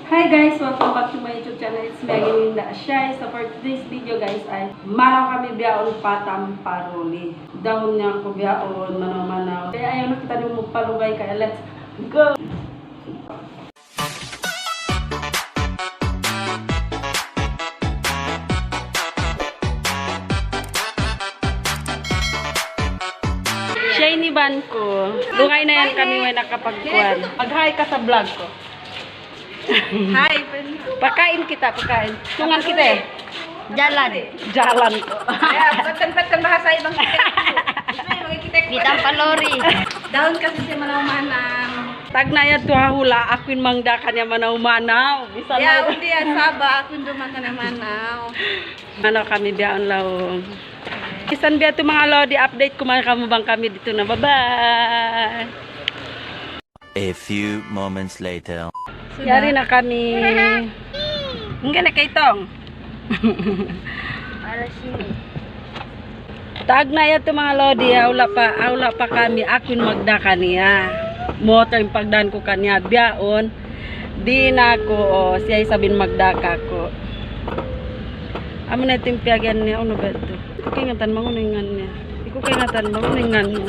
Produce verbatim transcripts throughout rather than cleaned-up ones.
Hi guys, welcome back to my YouTube channel. It's me again, Linda Shy. So for today's video guys, ay manaw kami bihaun pa Tamparuli. Dahun niya aku bihaun manaw-manaw. Kaya ayaw na kita nung magpalugay, kaya let's go! Siya ini ban ko. Lugay na yan kami, way nakapagkuan. Mag-hi ka sa vlog ko. Hi, friend. Pakain kita, pakain. Tungan kita eh. Jalan. Jalan ko. Kaya, patan-patan bahasa ibang kita. Mitang palori. Daun kasi siya manaw-manaw. Tagna' yadtu ha hula', aku in mangdakan niya manaw-manaw. Bisan ya, na undi yan, Sabah, aku in dumakan niya manaw. Manaw kami bihaun laung. Bisan biya' tu manga lodi, update ku man kamu bang kami didtu na. Bye-bye. A few moments later. Yari na kami. Enggak na kay Tong. Para sini. Tagna' yadtu manga lodi, ha hula' pa, ha hula' pa kami, aku in magdakan niya. Motor in pagdakan ku kaniya, bihaun. Di' na aku, o, siya isab in magdakan ku. Amu na yadtu in piyagihan niya, unu ba yadtu? Di' ku kaingatan bang unu in ngan niya. Di' ku kaingatan bang unu in ngan niya.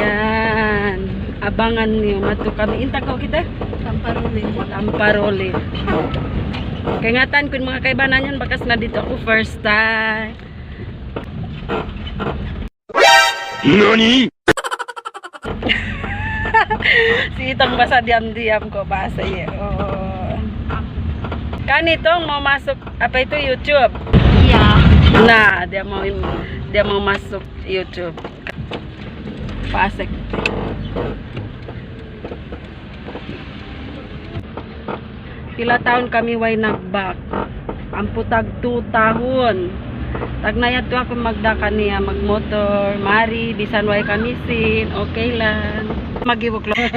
Yan. Abangan niyu, madtu kami. In tagaw kita? Tamparuli. Tamparuli. Kaingatan ku in manga kaibanan yan, bakas na didtu aku first time. Nani? Si Itong basa diam-diam ko basa ya. Oh. Kan Itong mau masuk apa itu YouTube? Iya. Nah, dia mau, dia mau masuk YouTube. Pasek. Pila tahun kami way nagbak? Ampu tag two tahun. Tagna' yadtu aku magdakan niya, magmotor, mari, bisan way kami sīn, okay lang. Magibuk lang.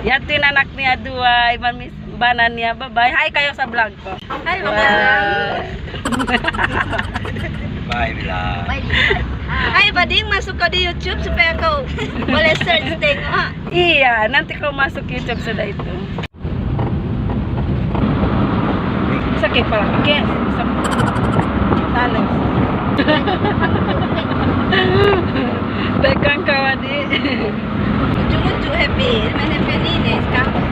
Yadtu in anak niya duwa, iban mis-, banan niya, bye-bye. Hi kayo sa vlog ko. Hi, mga. Bye, Bila. Hi, Bading, masuk ka di YouTube supaya kaw boleh search, tengok. Iya, nanti kaw masuk YouTube sudah itu. Sakit pala. Oke, sa-, talas. Dagang ka, Wadi. Lucu-lucu, happy. Main happy ni, ni, sekarang.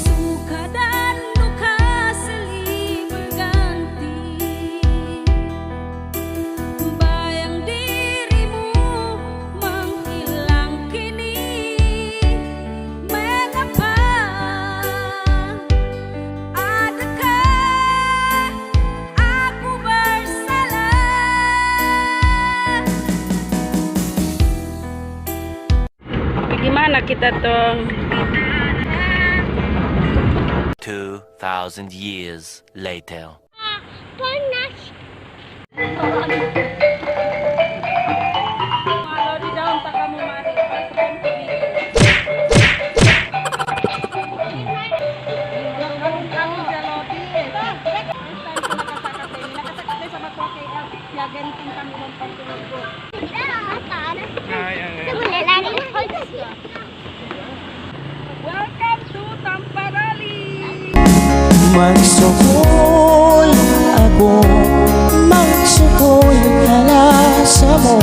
Suka dan duka silih berganti, bayang dirimu menghilang kini. Mengapa? Adakah aku bersalah? Bagaimana kita, Tong? Two thousand years later. Welcome to Tamparali! Magsukul aku, magsukul ka na sa mu,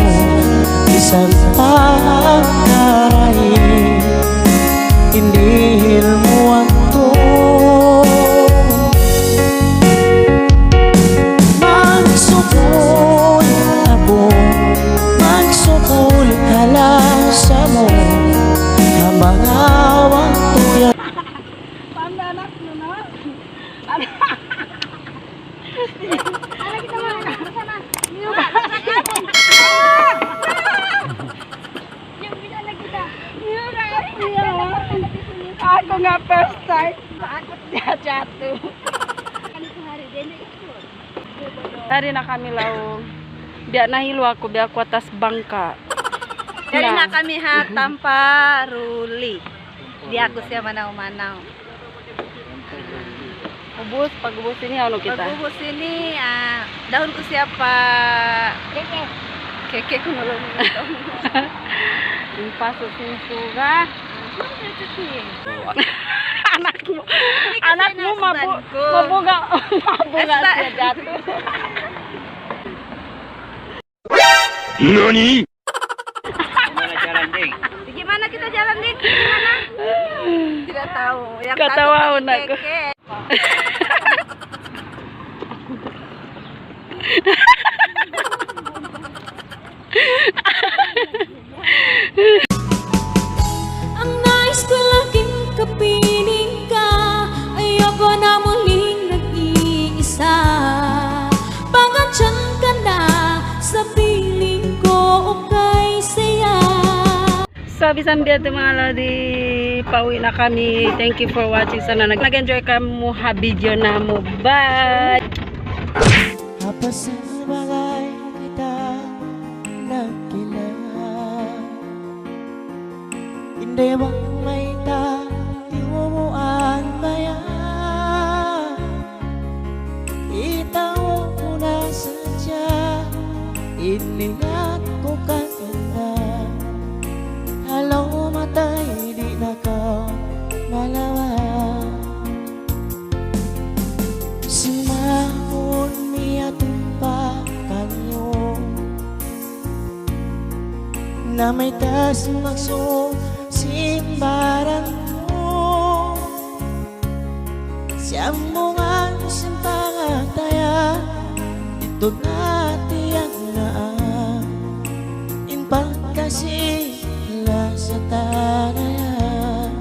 isang pagkaray, hindi mo ato. Magsukul aku, magsukul ka na sa mu, ha manga waktu yan. Panda anak mo, no? Ano kita, mga anak? Sana. Yung bisa na kita. Ako nga first time. Takot siya, chatu. Yari na kami laung. Biya' nahilu aku, biya' aku atas bangka. Yari na kami ha Tamparuli. Di' aku siya manaw-manaw. Ubus, pag-ubus ini, unu kita? Pag-ubus ini, ah, dahun ku siya pa Keke ku malam itu. Impas sin suga. Anak mu, anak mu mabu-, mabuga, mabuga siya dato. Nani? Gimana jalan, Ding? Gimana kita jalan, Ding? Gimana? Tidak tahu. Yang satu katawa pakai aku. Keke. Ang nais ko laging kapiling ka, ayoko na muling nag-iisa. Pangandyan ka na sa piling ko, okay saya. So, bisan biya' tu, manga lodi, pauwi' na kami. Thank you for watching. Sana nag-, nag-enjoy kamu ha video namu'. Bye! Apa sa bagay kita nagkilala? Hindi ba mayta' tiyubuan baya'? Itaw ku na sadja in niyat ku kaniya. Halaw matay di' na kaw malawa'. Simaun miyadtu pa kaniyu na mayta' sin maksud sin baran mu. Siyambungan sin pangataya, didtu na tiyagnaan in pagkasi-lasa ta na yan.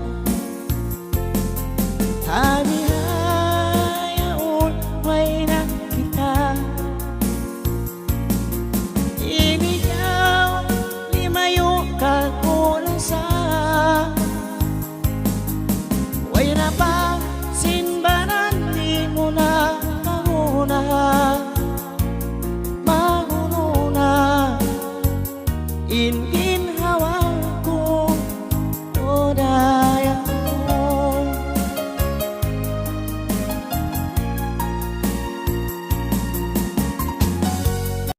Ha bihaun way na kita, in ikaw limayu' kaku' na sa. Way na pa sin baran di' mu na mahuna, mahununa. In